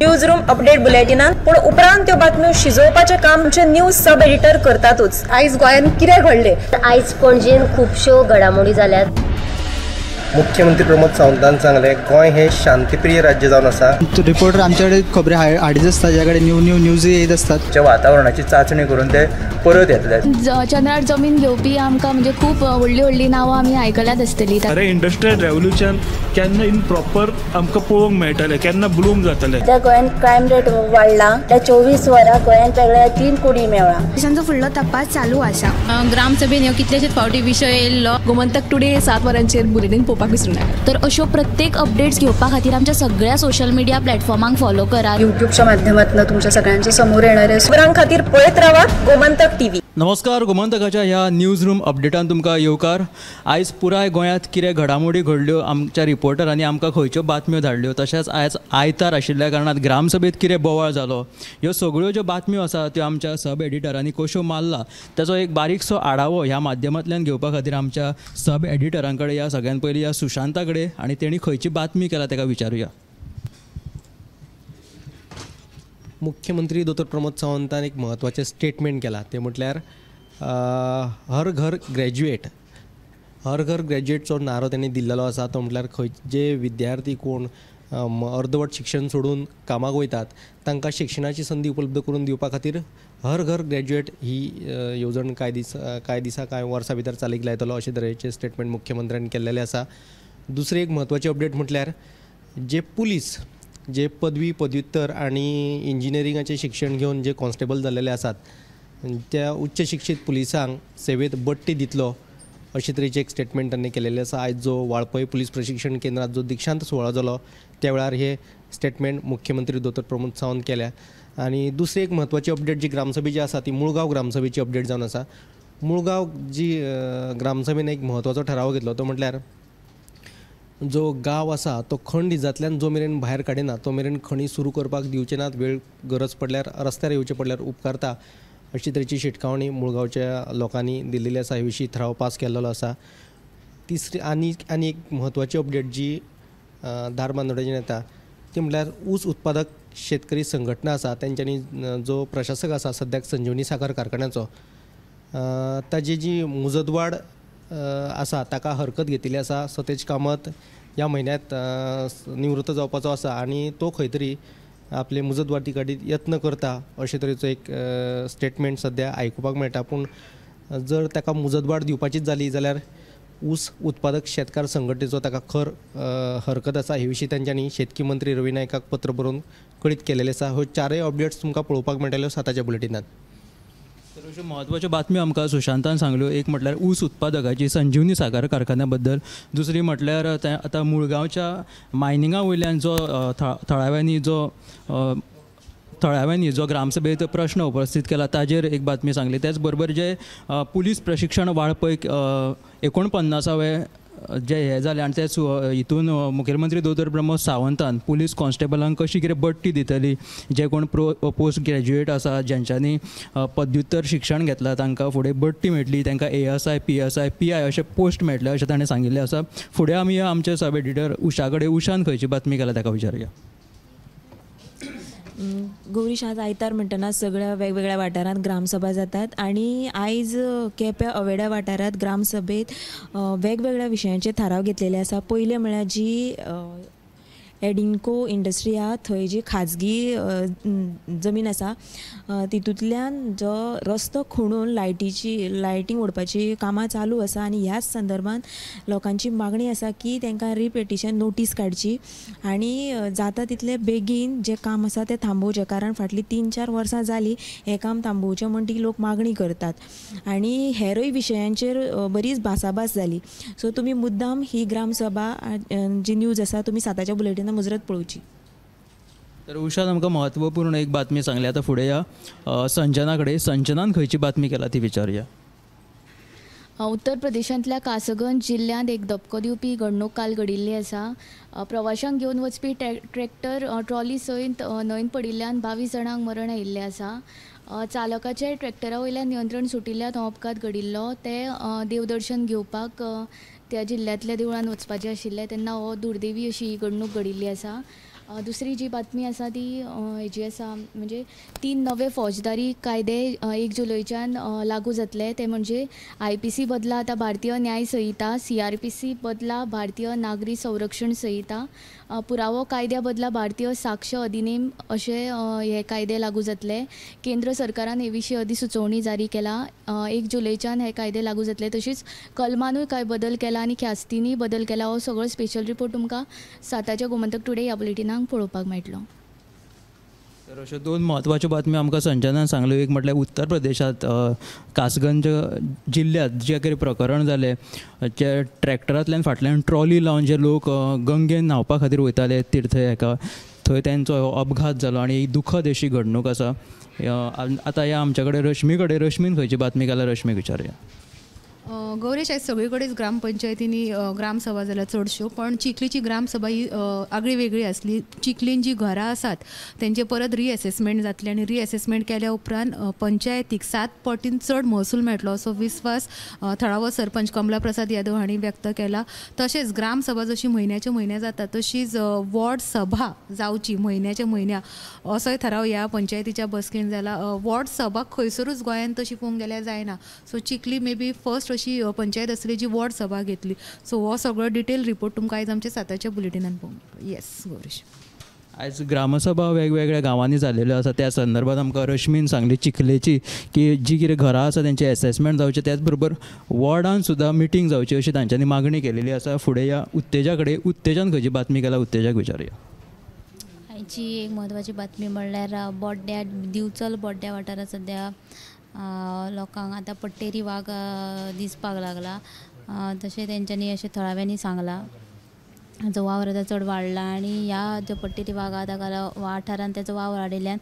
News room update बुलेटिनान, पूण उपरांत त्यो बातम्यो शिजोवपाचें काम आमचे न्यूज सब एडिटर करतातूच. आयज गोंयांत कितें घडलें, आयज पणजेन खुबश्यो घडामोडी जाल्यात. मुख्यमंत्री प्रमोद सावंतान सांगलें, गोंय हे शांतीप्रिय राज्य जावन आसा. रिपोर्टर आमच्याकडे खबरी हाडीत आसता, ज्या कडेन न्यू न्यू न्यूज येत आसतात. वातावरणाची चाचणी करून ते परत येतले. चंद्रार जमीन घेवपी आमकां म्हणजे खूब व्हडली व्हडली नांवां आमी आयकल्यात आसतली. अरे इंडस्ट्रियल रेव्होल्युशन केन्ना इन प्रॉपर आमकां पळोवंक मेळटलें, केन्ना ब्लूम जातलें. त्या गोंयांत क्रायम रेट वाडला, त्या 24 वरां गोंयांत वेगळ्या 3 कोटी मेळ्ळा. पोलिसांचो फुडलो तपास चालू आसा. ग्रामसभेन ह्यो कितलेशेच फावटी विशय येयल्लो. गोमंतक टुडे 7 वरांचेर बुलेटीन पळोवपाक विसरूं नाका. तर अश्यो प्रत्येक अपडेट्स घेवपा खातीर आमच्या सगळ्या सोशल मिडिया प्लॅटफॉर्मांक फॉलो करात. युट्यूबच्या माध्यमातून तुमच्या सगळ्यांच्या समोर येणाऱ्या खबरां खातीर पळयत रावात गोमंतक टीव्ही. नमस्कार, गोमंतकाच्या ह्या न्यूज रूम अपडेटान तुमकां येवकार. आयज पुराय गोंयांत कितें घडामोडी घडल्यो, आमच्या रिपोर्टरांनी आमकां खंयच्यो बातम्यो धाडल्यो, तशेंच आयज आयतार आशिल्ल्या कारणान ग्रामसभेंत कितें बोवाळ जालो, ह्यो सगळ्यो ज्यो बातम्यो आसा त्यो आमच्या सब एडिटरांनी कश्यो मारला ताचो एक बारीकसो आढावो ह्या माध्यमांतल्यान घेवपा खातीर आमच्या सब एडिटरां कडेन ह्या सगळ्यान पयलीं ह्या सुशांता कडेन आनी तेणी खंयची बातमी केला ताका विचारुया. मुख्यमंत्री दोतोर प्रमोद सावंतान एक म्हत्वाचें स्टेटमेंट केलां, तें म्हटल्यार हर घर ग्रॅज्युएट. हर घर ग्रॅज्युएटचो नारो तेणी दिल्लो आसा, तो म्हटल्यार खंय जे विद्यार्थी कोण अर्दवट शिक्षण सोडून कामाक वयतात तांकां शिक्षणाची संदी उपलब्ध करून दिवपा खातीर हर घर ग्रॅज्युएट ही येवजण कांय दिसा कांय वर्सां भितर चालीक लायतलो अशे तरेचें स्टेटमेंट मुख्यमंत्र्यान केल्लेलें आसा. दुसरी एक म्हत्वाची अपडेट म्हटल्यार जे पुलीस जे पदवी पदव्युत्तर आनी इंजिनियरिंगाचें शिक्षण घेवन जे कॉन्स्टेबल जाल्लेले आसात त्या उच्च शिक्षीत पुलिसांक सेवेंत बडटी दितलो अशे तरेचें एक स्टेटमेंट तांणी केलेलें आसा. आयज जो वाळपय पुलीस प्रशिक्षण केंद्रांत जो दिक्षांत सुवाळो जालो त्या वेळार हे स्टेटमेंट मुख्यमंत्री दोतोर प्रमोद सावंत केल्या. आनी दुसरी एक म्हत्वाची अपडेट जी ग्रामसभेची आसा ती मुळगांव ग्रामसभेची अपडेट जावन आसा. मुळगांव जी ग्रामसभेन एक म्हत्वाचो ठराव घेतलो तो म्हटल्यार जो गांव आसा तो खण निजांतल्यान जो मेरेन भायर काडिना तो मेरेन खणी सुरू करपाक दिवचे नात, वेळ गरज पडल्यार रस्त्यार येवचें पडल्यार उपकारता अशी तरेची शिटकावणी मुळगांवच्या लोकांनी दिल्ली आसा. हे विशीं ठराव पास केल्लो आसा. तिसरी आनी आनी एक म्हत्वाची अपडेट जी धारबांदोड्याची येता ती म्हटल्यार ऊस उत्पादक शेतकरी संघटना आसा तेंच्यांनी जो प्रशासक आसा सद्याक संजीवनी साखर कारखान्याचो ताजी जी मुजतवाड आसा ताका हरकत घेतिल्ली आसा. सतेज कामत ह्या म्हयन्यांत निवृत्त जावपाचो आसा आनी तो खंय तरी आपले मुजतवाडी खातीर यत्न करता अशे तरेचो एक स्टेटमेंट सद्या आयकुपाक मेळटा. पूण जर ताका मुजतवाड दिवपाचीच जाली जाल्यार ऊस उत्पादक शेतकार संघटनेचो ताका खर हरकत आसा. हे विशीं तेंच्यांनी शेतकी मंत्री रवी नायकाक पत्र बरोवन कळीत केलेलें आसा. ह्यो चारय अपडेट्स तुमकां पळोवपाक मेळटल्यो 7च्या बुलेटिनांत. तर अश्यो म्हत्वाच्यो बातम्यो आमकां सुशांतान सांगल्यो. एक म्हटल्यार ऊस उत्पादकाची संजीवनी साखर कारखान्या बद्दल, दुसरी म्हटल्यार आतां मुळगांवच्या मायनिंगा वयल्यान जो थळाव्यांनी जो ग्रामसभेंत प्रश्न उपस्थित केला ताजेर एक बातमी सांगली. त्याच बरोबर जे पुलीस प्रशिक्षण वाळपय 49वें जे हे जालें आनी ते हितून मुखेलमंत्री दोतोर प्रमोद सावंतान पुलीस कॉन्स्टेबलांक कशी कितें बडटी दितली, जे कोण पोस्ट ग्रॅज्युएट आसा ज्यांच्यांनी पदव्युत्तर शिक्षण घेतलां तांकां फुडें बडटी मेळटली, तांकां ASI, PSI, PI अशे पोस्ट मेळटले अशें ताणें सांगिल्लें आसा. फुडें आमी आमचे सब एडिटर उषा कडेन, उषान खंयची बातमी केला ताका विचारुया. गौरीश, आज आयतार म्हणटना सगळ्या वेगवेगळ्या वाठारांत ग्रामसभा जातात आनी आयज केप्या अवेड्या वाठारांत ग्रामसभेत वेगवेगळ्या विशयांचेर थाराव घेतलेले आसा. पयलें म्हळ्यार जी एडिंको इंडस्ट्री आहा थंय जी खाजगी जमीन आसा तितूंतल्यान जो रस्तो खणून लायटींग ओडपाची कामां चालू आसा आनी ह्याच संदर्भात लोकांची मागणी आसा की तांकां रिपेटिशन नोटीस काडची आनी जाता तितले बेगीन जें काम आसा तें थांबोवचें, कारण फाटलीं 3-4 वर्सां जालीं हें काम थांबोवचें म्हण ती लोक मागणी करतात. आनी हेरूय विशयांचेर बरीच भासाभास जाली. सो तुमी मुद्दाम ही ग्रामसभा जी न्यूज आसा तुमी 7च्या बुलेटिना मुजरत पळोवची. तर उषान आमकां महत्वपूर्ण एक बातमी सांगली. आतां फुडें या संजना कडेन, संजनान खंयची बातमी केला ती विचारुया. उत्तर प्रदेशांतल्या कासगंज जिल्ल्यांत एक धपको दिवपी घडणूक काल घडिल्ली आसा. प्रवाशांक घेवन वचपी ट्रॅक्टर ट्रॉली सयत न्हंयेंत पडिल्ल्यान 22 जाणांक मरण आयिल्लें आसा. चालकाचें ट्रॅक्टरा वयल्यान नियंत्रण सुटिल्ल्यान हो अपघात घडिल्लो. ते देवदर्शन घेवपाक त्या जिल्ल्यांतल्या देवळान वचपाचें आशिल्लें तेन्ना हो दुर्दैवी अशी ही घडणूक घडिल्ली आसा. दुसरी जी बातमी आसा ती हेजी आसा म्हणजे 3 नवे फौजदारी कायदे 1 जुलयच्यान लागू जातले. ते म्हणजे IPC बदला आतां भारतीय न्याय संहिता, CRPC बदला भारतीय नागरी संरक्षण संहिता, पुरावो कायद्या बदला भारतीय साक्ष अधिनेम अशे हे कायदे लागू जातले. केंद्र सरकारान हे विशीं अधिसुचोवणी जारी केला. 1 जुलयच्यान हे कायदे लागू जातले. तशीच कलमानूय कांय बदल केला आनी ख्यास्तींनी बदल केला. हो सगळो स्पेशल रिपोर्ट तुमकां 7च्या गोमंतक टुडे ह्या बुलेटिनाक पळोवपाक मेळटलो. तर अश्यो 2 म्हत्वाच्यो बातम्यो आमकां संजनान सांगल्यो. एक म्हटल्यार उत्तर प्रदेशांत कासगंज जिल्ल्यांत जें कितें प्रकरण जालें, जे ट्रॅक्टरांतल्यान फाटल्यान ट्रॉली लावन जे लोक गंगेन न्हांवपा खातीर वयताले तीर्थ हेका, थंय तेंचो अपघात जालो आनी एक दुखद अशी घडणूक आसा. आतां ह्या आमच्या कडेन रश्मी कडेन, रश्मीन खंयची बातमी केल्या, रश्मीक विचारुया. गौरेश, आयज सगळे कडेन ग्रामपंचायतींनी ग्रामसभा जाल्या चडश्यो, पण चिखलीची ग्रामसभा ही आगळी वेगळी आसली. चिखलीन जी घरां आसात तेंचे परत रिएसेसमेंट जातलें आनी रिएसेसमेंट केल्या उपरांत पंचायतीक 7 पटीन चड महसूल मेळटलो असो विस्वास थळावो सरपंच कमला प्रसाद यादव हांणी व्यक्त केला. तशेंच ग्रामसभा जशी म्हयन्याचे म्हयने जाता तशीच वॉर्ड सभा जावची म्हयन्याच्या म्हयन्या असोय थाराव ह्या पंचायतीच्या बसकेन जाला. वॉर्ड सभा खंयसरूच गोंयांत तशी पळोवंक गेल्यार जायना. So Chikhli may be first अशी पंचायत आसली जी वॉर्ड सभा घेतली. सो हो सगळो डिटेल रिपोर्ट तुमकां आयज आमच्या 7च्या बुलेटिनान पळोवंक. येस गौरीश, आयज ग्रामसभा वेगवेगळ्या गांवांनी जाल्ल्यो आसा त्या संदर्भात आमकां रश्मीन सांगली चिखलेची की जी कितें घरां आसा तेंचें एसेसमेंट जावचें, त्याच बरोबर वॉर्डान सुद्दां मिटींग जावची अशी तांच्यांनी मागणी केलेली आसा. फुडें ह्या उत्तेजा कडेन, उत्तेजान खंयची बातमी केल्या, उत्तेजाक विचारुया. आयची एक म्हत्वाची बातमी म्हणल्यार बोड्ड्या, दिवचल बोड्ड्या वाठारांत सद्या लोकांक आतां पट्टेरी वाग दिसपाक लागला. तशें तेंच्यांनी अशें थळाव्यांनी सांगलां. हाचो वावर आतां चड वाडला आनी ह्या जो पट्टेरी वाग आहा ताका वाठारान तेचो वावर वाडिल्ल्यान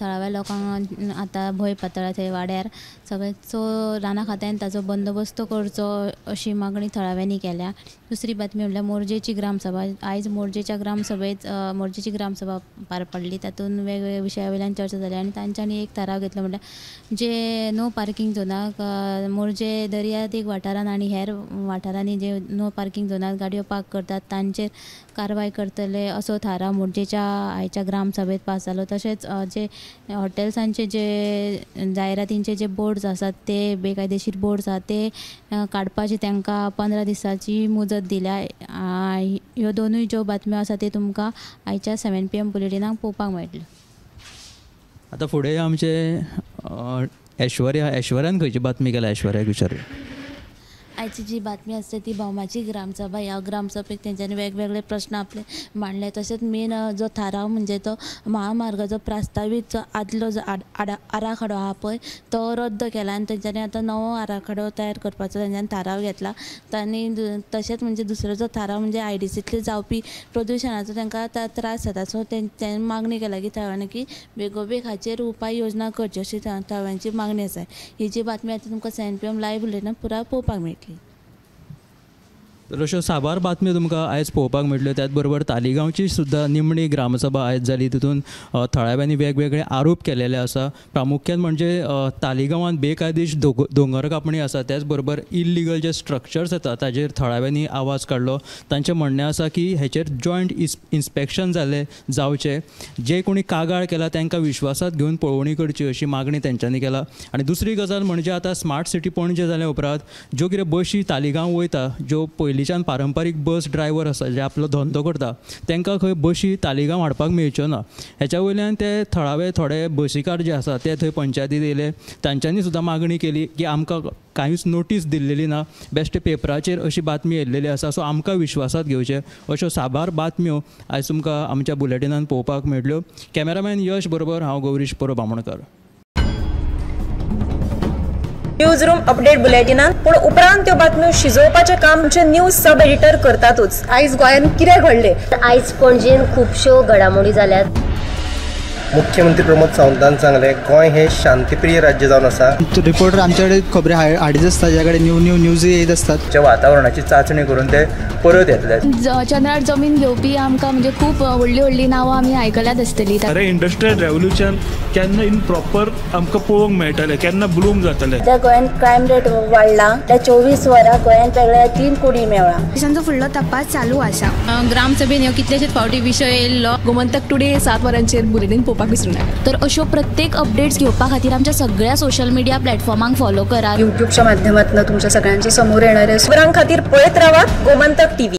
थळाव्या लोकांक आतां भंय पातळ्ळा थंय वाड्यार सगळें. सो रानां खात्यान ताचो बंदोबस्त करचो अशी मागणी थळाव्यांनी केल्या. दुसरी बातमी म्हणल्यार मोरजेची ग्रामसभा. आयज मोरजेच्या ग्रामसभेत मोरजेची ग्रामसभा पार पडली. तातूंत वेगवेगळ्या विशया वयल्यान चर्चा जाली आनी तांच्यांनी एक थाराव घेतलो म्हणल्यार जे नो पार्किंग झोनाक मोरजे दर्यादेग वाठारान आनी हेर वाठारांनी जे नो पार्किंग झोनात गाडयो पार्क करतात तांचेर कारवाय करतले असो थाराव मोरजेच्या आयच्या ग्रामसभेत पास जालो. तशेंच जे हॉटेल्सांचे जे जायरातींचे जे बोर्ड्स आसात ते बेकायदेशीर बोर्ड्स आसात ते काडपाची तांकां 15 दिसांची मुजत दिल्या. ह्यो दोनूय ज्यो बातम्यो आसा त्यो तुमकां आयच्या 7 PM बुलेटिनाक पळोवपाक मेळटल्यो. आतां फुडें आमचे ऐश्वर्या, ऐश्वर्यान खंयची बातमी केल्या, ऐश्वर्याक विचारुया. आयची जी बातमी आसता ती भोवमाची ग्रामसभा. ह्या ग्रामसभेक तेंच्यांनी वेगवेगळे प्रश्न आपले मांडले. तशेंच मेन जो थाराव म्हणजे तो महामार्गाचो प्रस्तावीत जो आदलो जो आराखडो आहा पळय तो रद्द केला आनी तेंच्यांनी आतां नवो आराखडो तयार करपाचो तेंच्यांनी थाराव घेतला. आनी तशेंच म्हणजे दुसरो जो थाराव म्हणजे IDCंतले जावपी प्रदुशणाचो तांकां त्रास जाता. सो तेंच्यांनी मागणी केला की थळाव्यांनी की बेगोबेग हाचेर उपाय योजना करची अशी थळाव्यांची मागणी आसा. ही जी बातमी आतां तुमकां 7 PM live बुलेटिनाक पुराय पळोवपाक मेळटली. तर अश्यो साबार बातम्यो तुमकां आयज पळोवपाक मेळटल्यो. त्याच बरोबर तालिगांवची सुद्दां निमणी ग्रामसभा आयज जाली. तितून थळाव्यांनी वेगवेगळे आरोप केलेले आसा. प्रामुख्यान म्हणजे तालिगांवांत बेकायदेश दोंगर कापणी आसा, त्याच बरोबर इल्लिगल जे स्ट्रक्चर्स येता ताजेर थळाव्यांनी आवाज काडलो. तांचें म्हणणें आसा की हेचेर जॉयंट इन्स्पेक्शन जालें जावचें, जे कोणी कागाळ केला तांकां विश्वासात घेवन पळोवणी करची अशी मागणी तेंच्यांनी केला. आनी दुसरी गजाल म्हणजे आतां स्मार्ट सिटी पणजे जाल्या उपरांत ज्यो कितें बशी तालिगांव वयता, ज्यो पयलींच्यान पारंपारीक बस ड्रायव्हर आसा जे आपलो धंदो करता तांकां खंय बशी तालिगांव हाडपाक मेळच्यो ना. हेच्या वयल्यान ते थळावे थोडे बसीकार जे आसा ते थंय पंचायतीत येयले, तांच्यांनी सुद्दां मागणी केली की आमकां कांयच नोटीस दिल्लेली ना, बेश्टे पेपराचेर अशी बातमी येयल्लेली आसा, सो आमकां विश्वासात घेवचें. अश्यो साबार बातम्यो आयज तुमकां आमच्या बुलेटिनान पळोवपाक मेळ्ळ्यो. कॅमेरामॅन यश बरोबर हांव Gaurish Parab Amonkar. News room update बुलेटिनान पूण उपरांत त्यो बातम्यो शिजोवपाचें काम आमचे न्यूज सब एडिटर करतातूच. आयज गोंयांत कितें घडलें? आयज पणजेन खुबश्यो घडामोडी जाल्यात. मुख्यमंत्री प्रमोद सावंतान सांगलें गोंय हें शांतीप्रिय राज्य जावन आसा. रिपोर्टर आमचे कडेन खबरी हाडीत आसता, ज्या कडेन न्यू न्यू न्यूज येत आसतात. वातावरणाची चांचणी करून ते परत येतले. चंद्रार जमीन घेवपी आमकां म्हणजे खूब व्हडली व्हडली नांवां आमी आयकल्यात आसतली. अरे इंडस्ट्रियल रेव्होल्युशन केन्ना इन प्रॉपर आमकां पळोवंक मेळटलें, केन्ना ब्लूम जातलें. सध्या गोंयांत क्रायम रेट वाडला. त्या 24 वरां गोंयांत वेगळ्या 3 कोटी मेळ्ळा. पोलिसांचो फुडलो तपास चालू आसा. ग्रामसभेन ह्यो कितलेशेच फावटी विशय येयल्लो. गोमंतक टुडे 7 वरांचेर बुलेटीन पळोवपाक विसरूं नाका. तर अश्यो प्रत्येक अपडेट्स घेवपा खातीर आमच्या सगळ्या सोशल मिडिया प्लॅटफॉर्मांक फॉलो करात. युट्यूबच्या माध्यमातून तुमच्या सगळ्यांच्या समोर येणारे खबरां खातीर पळयत रावात गोमंतक टीव्ही.